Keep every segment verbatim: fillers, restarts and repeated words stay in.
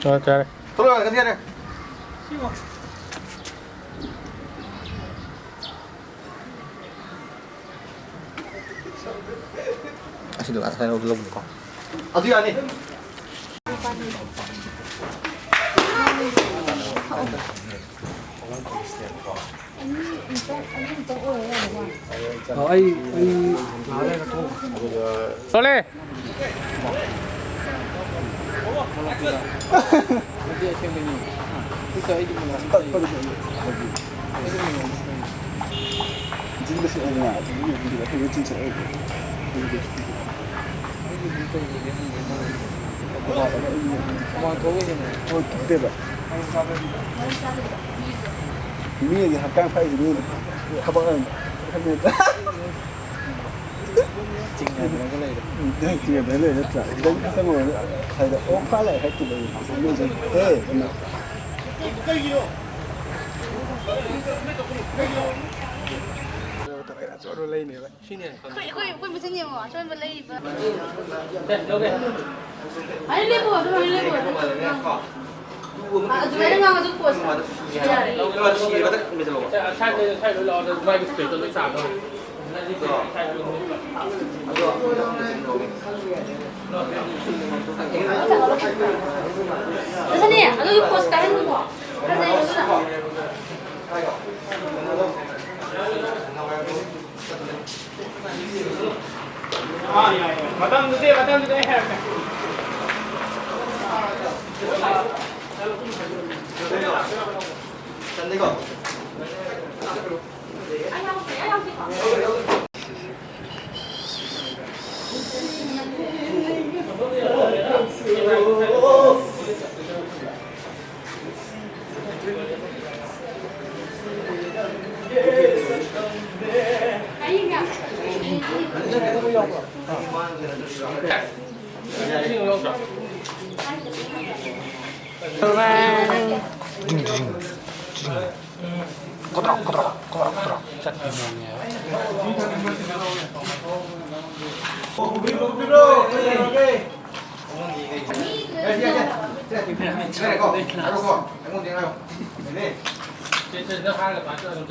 ꯆꯥꯔꯦ, ꯆꯥꯔꯦ꯫ ꯊꯣꯛꯂꯛꯑꯣ, ꯌꯥꯔꯦ, ꯌꯥꯔꯦ꯫ ꯑꯁꯤꯗꯣ ꯉꯁꯥꯏ ꯂꯧꯕꯅꯤꯀꯣ꯫ ꯑꯗꯨ ꯌꯥꯅꯤ꯫ ꯑꯣ, ꯑꯩ, ꯑꯩ ꯉꯥꯏꯍꯥꯛ ꯂꯩꯔꯒ ꯊꯣꯛꯑꯒꯦ꯫ ꯊꯣꯛꯂꯦ꯫ ꯃꯤꯒꯤ ꯍꯛꯆꯥꯡ ꯐꯩꯁꯤ ꯃꯤ ꯊꯕꯛ ꯑꯃ ꯆꯤꯡꯅꯗꯅꯒ ꯂꯩꯔꯦ꯫ ꯎꯝ, ꯆꯤꯡꯅꯗꯅ ꯂꯩꯔꯦ ꯅꯠꯇ꯭ꯔꯥ? ꯈꯤꯇꯪ, ꯈꯤꯇꯪ ꯑꯣꯏꯔꯁꯨ ꯍꯥꯏꯗꯤ ꯑꯣ ꯐꯥ ꯂꯥꯛꯑꯦ ꯍꯥꯏꯈꯤꯕ ꯃꯤꯁꯦ, "ꯍꯦ!" ꯑꯅ꯫ ꯑꯆꯣꯟꯕ ꯂꯩꯅꯦꯕ꯫ ꯁꯤꯅꯦ꯫ ꯑꯩꯈꯣꯏ, ꯑꯩꯈꯣꯏ, ꯑꯩꯈꯣꯏ ꯃꯁꯦꯟ ꯌꯦꯡꯉꯣ, ꯑꯆꯣꯟꯕ ꯂꯩꯔꯤꯕ꯫ ꯁꯦ, ꯂꯧꯒꯦ꯫ ꯑꯗꯨ ꯂꯦꯞꯄꯣ, ꯑꯗꯨ ꯂꯦꯞꯄꯣ꯫ ꯑꯗꯨꯃꯥꯏꯅ ꯉꯥꯡꯉꯁꯨ ꯄꯣꯁ ꯌꯥꯔꯦ꯫ ꯁꯥꯏꯗ, ꯁꯥꯏꯗ ꯂꯣꯏ ꯂꯥꯛꯑꯣ, ꯑꯗꯨ ꯃꯥꯒꯤ ꯁ꯭ꯄꯦꯁꯇꯣ ꯂꯣꯏ ꯆꯥꯝꯃꯣ꯫ ꯁꯅꯤ, ꯑꯗꯨꯒꯤ ꯄꯣꯁ ꯀꯥꯍꯟꯒꯅꯨꯀꯣ꯫ ꯐꯖꯩ ꯑꯗꯨꯅ꯫ ꯑꯥ, ꯌꯥꯏ, ꯌꯥꯏ꯫ ꯃꯇꯝꯗꯨꯗꯤ, ꯃꯇꯝꯗꯨꯗꯤ ꯑꯩ ꯍꯥꯏꯔꯛꯀꯦ꯫ ꯀꯣꯗ꯭ꯔꯣꯛ, ꯀꯣꯗ꯭ꯔꯣꯛ, ꯀꯣꯗ꯭ꯔꯣꯛ ꯆꯠꯄꯤ ꯃꯑꯣꯡꯅꯦꯕ꯫ ꯉꯥꯏꯈꯣꯀꯣ, ꯑꯩꯉꯣꯟꯗ ꯉꯥꯏꯌꯣ꯫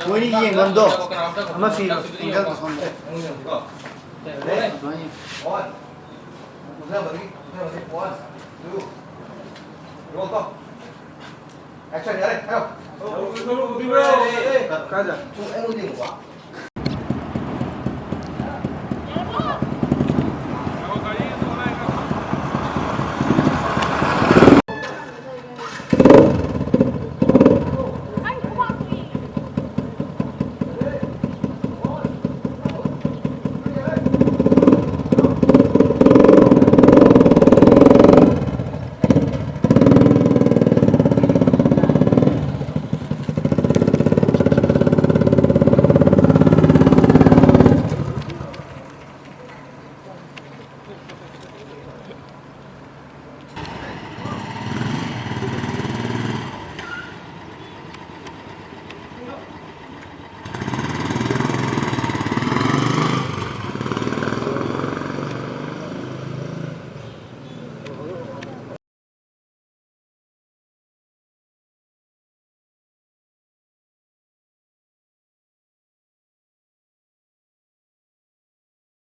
ꯃꯣꯏꯅꯤ ꯌꯦꯡꯐꯝꯗꯣ ꯑꯃ ꯄꯤꯔꯣ, ꯑꯦꯡꯒꯜꯗꯣ ꯁꯣꯝꯗ꯫ ꯑꯗꯨꯃꯥꯏꯅ ꯌꯦꯡꯉꯣ꯫ One. ꯎꯅꯕꯗꯤ, ꯎꯅꯕꯗꯤ. One, two. Roll ꯇꯧ. Action, ꯌꯥꯔꯦ, ꯍꯥꯏꯔꯣ꯫ ꯀꯥꯏꯗ? ꯁꯨꯝ ꯑꯩꯉꯣꯟꯗ ꯌꯦꯡꯉꯨꯀꯣ꯫